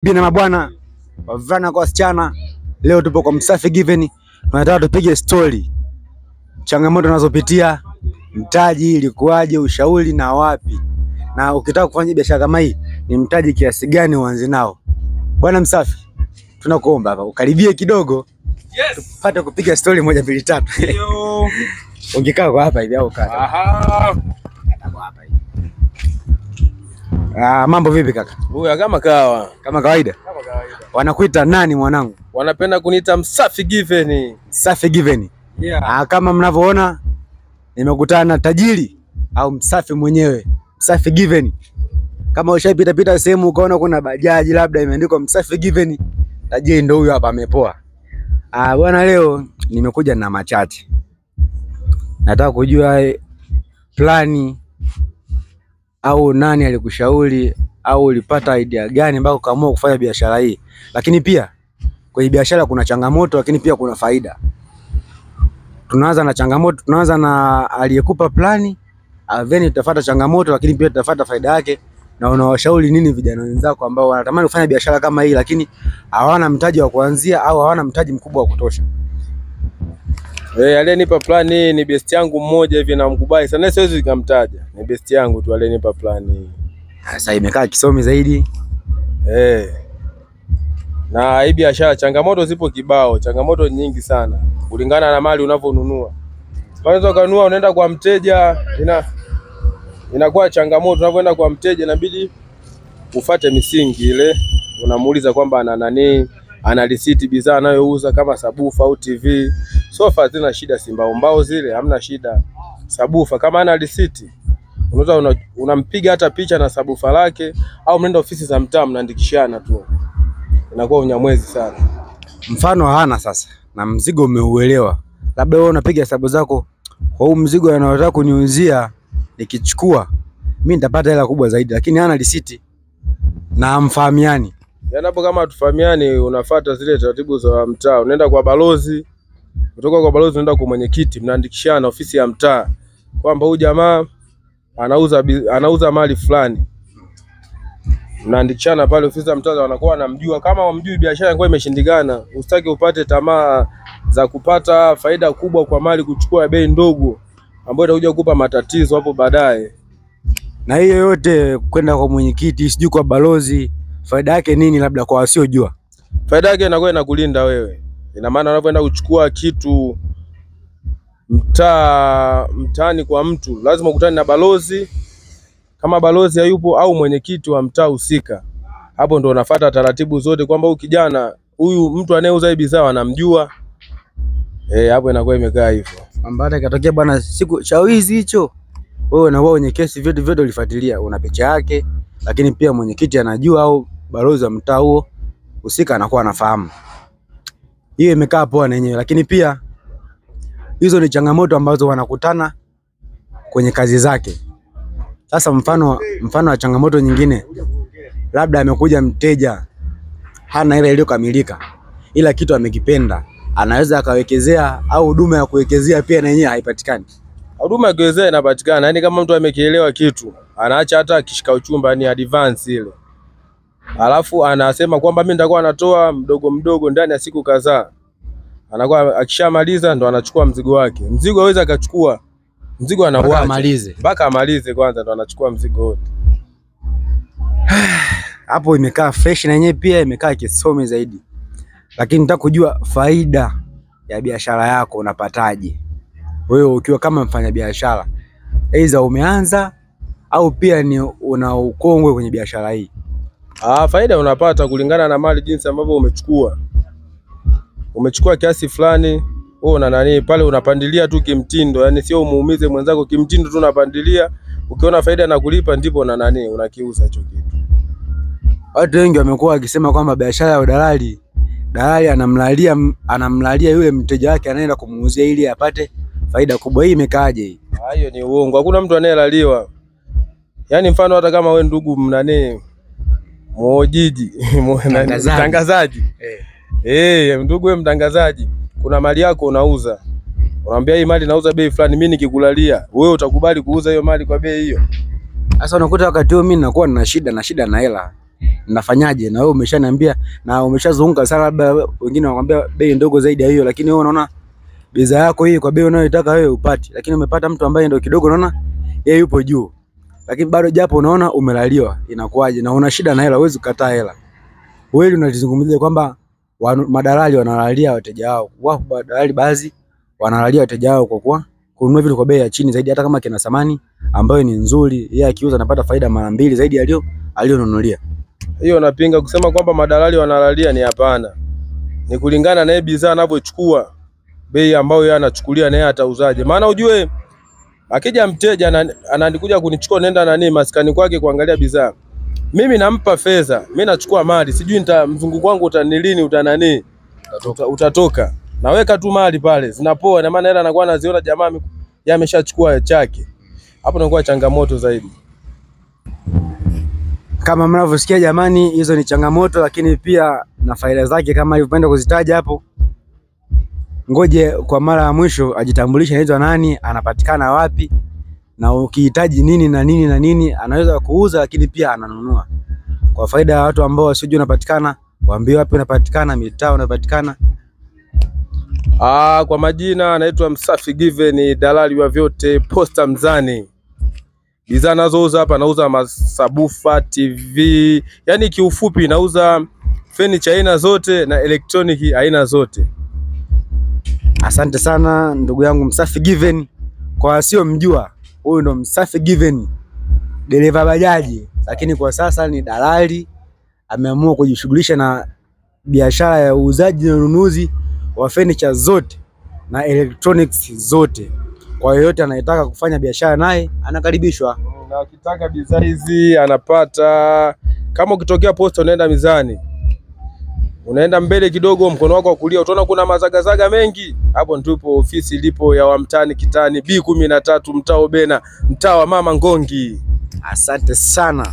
Bibi na mabwana, wavulana kwa wasichana, leo tupo kwa Msafi Given. Tunataka tupige story, changamoto unazopitia, mtaji ilikuwaje, ushauri na wapi, na ukitaka kufanya biashara kama hii ni mtaji kiasi gani uanze nao. Bwana Msafi, tunakuomba hapa ukaribie kidogo, Yes. tupate kupiga story moja mbili tatu. Yo. Ungekaa kwa hapa hivi au kaa Aha. kwa hapa hivi? Ah, mambo vipi kaka? Huyu kama kawa. Kama kawaida. Kama kawaida. Wanakuita nani mwanangu? Wanapenda kuniita Msafi Given. Msafi Given. Yeah. Ah, kama mnavyoona nimekutana na tajiri au Msafi mwenyewe, Msafi Given. Kama ushaipita pita sehemu ukaona kuna bajaji labda imeandikwa Msafi Given, tajiri ndio huyo hapa amepoa. Ah, bwana, leo nimekuja na machache. Nataka kujua plani au nani alikushauri au ulipata idea gani mpaka ukaamua kufanya biashara hii. Lakini pia kwenye biashara kuna changamoto, lakini pia kuna faida. Tunaanza na changamoto, tunaanza na aliyekupa plani, then tutafuata changamoto, lakini pia tutafuata faida yake. Na unawashauri nini vijana wenzako ambao wanatamani kufanya biashara kama hii lakini hawana mtaji wa kuanzia au hawana mtaji mkubwa wa kutosha? Eh, aliyenipa plan hii ni best yangu mmoja hivi namkubali sana. Siwezi nikamtaja. Ni best yangu tu aliyenipa plan hii. Sasa imekaa kisomi zaidi. Eh. Na hii biashara changamoto zipo kibao, changamoto nyingi sana kulingana na mali unavyonunua. Unaweza ukanunua unaenda kwa mteja, inakuwa changamoto. Unapoenda kwa mteja inabidi ufate misingi ile, unamuuliza kwamba ana nani, ana risiti bidhaa anayouza kama sabufa au TV. Sofa zina shida, si mbao mbao zile hamna shida. Sabufa kama ana risiti unaweza unampiga hata picha na sabufa lake, au mnaenda ofisi za mtaa mnaandikishana tu, inakuwa unyamwezi sana. Mfano hana sasa na mzigo umeuelewa, labda wewe unapiga hesabu zako kwa huu mzigo anaotaka kuniuzia, nikichukua mimi nitapata hela kubwa zaidi, lakini hana risiti na hamfahamiani. Yaani hapo kama hatufahamiani, unafuata zile taratibu za mtaa, unaenda kwa balozi, kutoka kwa balozi unaenda kwa mwenyekiti, mnaandikishana ofisi ya mtaa kwamba huyu jamaa anauza mali fulani, mnaandikishana pale ofisi ya mtaa, wanakuwa wanamjua. Kama wamjui, biashara inakuwa imeshindikana. Usitaki upate tamaa za kupata faida kubwa kwa mali kuchukua bei ndogo ambayo itakuja kukupa matatizo hapo baadaye. Na hiyo yote kwenda kwa mwenyekiti, sijui kwa balozi, faida yake nini? Labda kwa wasiojua. Faida yake inakuwa inakulinda wewe. Ina maana unapoenda kuchukua kitu mtaani kwa mtu, lazima ukutane na balozi. Kama balozi hayupo au mwenyekiti wa mtaa husika, hapo ndo unafuata taratibu zote kwamba huyu kijana, huyu mtu anayeuza hii bidhaa anamjua. Hapo inakuwa imekaa hivyo. Kwamba hata ikatokea bwana siku cha wizi hicho, wewe na wewe wenye kesi vyote vyote ulifuatilia, una picha yake, lakini pia mwenyekiti anajua au balozi wa mtaa huo husika anakuwa anafahamu. Hiyo imekaa poa na yenyewe, lakini pia hizo ni changamoto ambazo wanakutana kwenye kazi zake. Sasa mfano wa changamoto nyingine, labda amekuja mteja hana hela iliyokamilika, ila kitu amekipenda, anaweza akawekezea au huduma ya kuwekezea pia na yenyewe haipatikani. Huduma ya kuwekezea inapatikana, yaani kama mtu amekielewa kitu, anaacha hata akishika uchumba, ni advance ile. Alafu anasema kwamba mimi nitakuwa natoa mdogo mdogo ndani ya siku kadhaa. Anakuwa akishamaliza ndo anachukua mzigo wake. Mzigo hawezi akachukua. Mzigo anauacha amalize. Mpaka amalize kwanza ndo anachukua mzigo wote. Hapo imekaa fresh na yenyewe pia imekaa kisomi zaidi. Lakini nataka kujua faida ya biashara yako unapataje? Wewe ukiwa kama mfanyabiashara, aidha umeanza au pia ni una ukongwe kwenye biashara hii. Faida unapata kulingana na mali jinsi ambavyo umechukua. Umechukua kiasi fulani, wewe una nani pale unapandilia tu kimtindo, yani sio umuumize mwenzako, kimtindo tu unapandilia. Ukiona faida na kulipa ndipo na nani unakiuza hicho kitu. Watu wengi wamekuwa wakisema kwamba biashara ya udalali, dalali anamlalia yule mteja wake anaenda kumuuzia ili apate faida kubwa. Hii imekaaje hii? Hiyo ni uongo. Hakuna mtu anayelaliwa. Yaani mfano hata kama wewe ndugu mnani mwojiji mtangazaji. Ndugu wewe mtangazaji, kuna mali yako unauza. Unaambia hii mali nauza bei fulani, mimi nikikulalia, wewe utakubali kuuza hiyo mali kwa bei hiyo? Sasa unakuta wakati huo mimi nakuwa nina shida na shida na hela. Nafanyaje? Na wewe umeshaniambia na umeshazunguka sana, labda wengine wanakuambia bei ndogo zaidi ya hiyo, lakini wewe unaona bidhaa yako hii kwa bei unayoitaka wewe upati, lakini umepata mtu ambaye ndio kidogo unaona yeye yupo juu, lakini bado japo unaona umelaliwa, inakuwaje? Na una shida na hela, huwezi kukataa hela. Wewe unalizungumzia kwamba madalali wanalalia wateja wao. Wapo madalali baadhi wanalalia wateja wao kwa kuwa kununua vitu kwa bei ya chini zaidi, hata kama kina thamani ambayo ni nzuri, yeye akiuza anapata faida mara mbili zaidi aliyonunulia. Hiyo napinga kusema kwamba madalali wanalalia, ni hapana. Ni kulingana na bidhaa anavyochukua, bei ambayo yeye anachukulia na yeye atauzaje. Maana ujue akija mteja ananikuja kunichukua nenda nani maskani kwake kuangalia bidhaa, mimi nampa fedha, mimi nachukua mali, sijui mzunguko wangu utanilini utanani utatoka. Naweka tu mali pale zinapoa, na maana hela anakuwa anaziona jamaa yeye ameshachukua chake. Hapo inakuwa changamoto zaidi. Kama mnavyosikia jamani, hizo ni changamoto, lakini pia na faida zake kama alivyopenda kuzitaja hapo. Ngoje kwa mara ya mwisho ajitambulishe, anaitwa nani, anapatikana wapi, na ukihitaji nini na nini na nini, anaweza kuuza lakini pia ananunua. Kwa faida ya watu ambao wasijua unapatikana, waambie wapi unapatikana, mitaa unapatikana. Kwa majina anaitwa Msafi Given, dalali wa vyote Posta Mzani. Bidhaa nazouza hapa, nauza masabufa, TV, yani kiufupi nauza furniture aina zote na electronic aina zote. Asante sana ndugu yangu Msafi Given. Kwa wasiomjua, huyu ndo Msafi Given, dereva bajaji, lakini kwa sasa ni dalali. Ameamua kujishughulisha na biashara ya uuzaji na ununuzi wa furniture zote na electronics zote. Kwa yoyote anayetaka kufanya biashara naye anakaribishwa. Na akitaka bidhaa hizi anapata. Kama ukitokea Posta unaenda Mizani, unaenda mbele kidogo, mkono wako wa kulia utaona kuna mazagazaga mengi. Hapo ndipo ofisi ilipo ya Wamtani Kitani B13, mtaa Obena, mtaa wa Mama Ngongi. Asante sana.